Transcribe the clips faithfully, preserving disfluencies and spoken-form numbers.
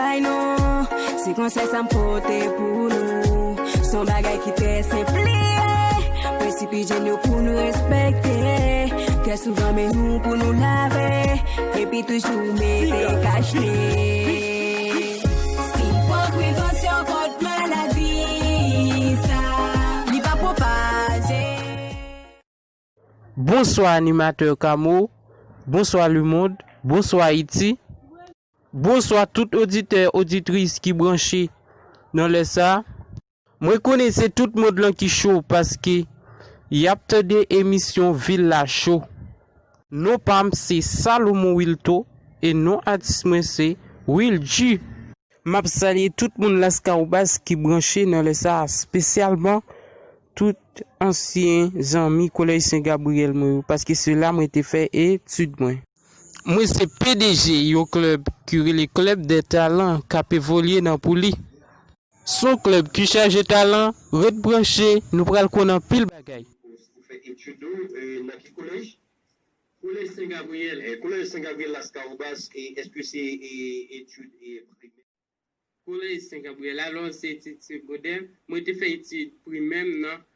Ay non, se konsèy sa m pote pou nou. Se yon bagay ki trè senp li ye. Prensip ijyèn yo pou nou respekte. Trè souvan men nou pou nou lave. Epi toujou mete kachne. Si pran prevensyon kont maladi sa, li pa pwopaje. Bonswa animatè Kamo, bonswa lemonn, bonswa Ayiti, bonswa tout oditè, oditris ki branche nan lè sa. Mwen konnen se tout mond lan ki cho paske y ap tande emisyon Vil la Cho. Non pa m se Salomon Wilto e non atis mwen se Will G. M ap salye tout moun Laskawobas ki branche nan lè sa a, espesyalman tout ansyen zanmi Kolèj Sen Gabriyèl mwen yo, paske se la mwen te fè etid mwen. Mwen se P D G yon klèb ki rele Club des Talents k ap evolye nan Pouli. Se yon klèb ki chaje talan, ret branche, nou pral konn anpil bagay. Ou fè etid ou, e, nan ki kolèj? Kolèj Sen Gabriyèl. E, Kolèj Sen Gabriyèl Laskawobas, e, èske se, e, etid, e, primè? Kolèj Sen Gabriyèl, alò, se etid segondè. Mwen te fè etid primè m nan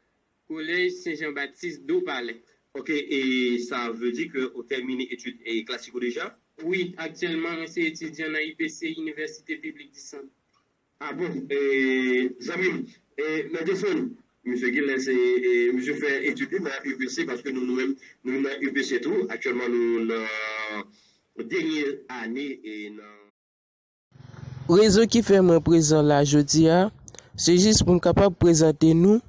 Kolèj Sen Jan Batis Dopalè. Ok, e sa vle di ke ou tèmine etid, e, klasik ou deja? Wi, aktyèlman, mwen se etidyan nan I P C, Inivèsite Piblik di Sant. Ah bon, e, zanmi m, e, Madelson, misye genlè se, e, misye fè etid li nan U P C, paske nou, nou menm, nou nan U P C tou. Aktyèlman, nou nan dènye ane, e, nan. Rezon ki fè mwen prezan la jodi a, se jis pou m kapab prezante nou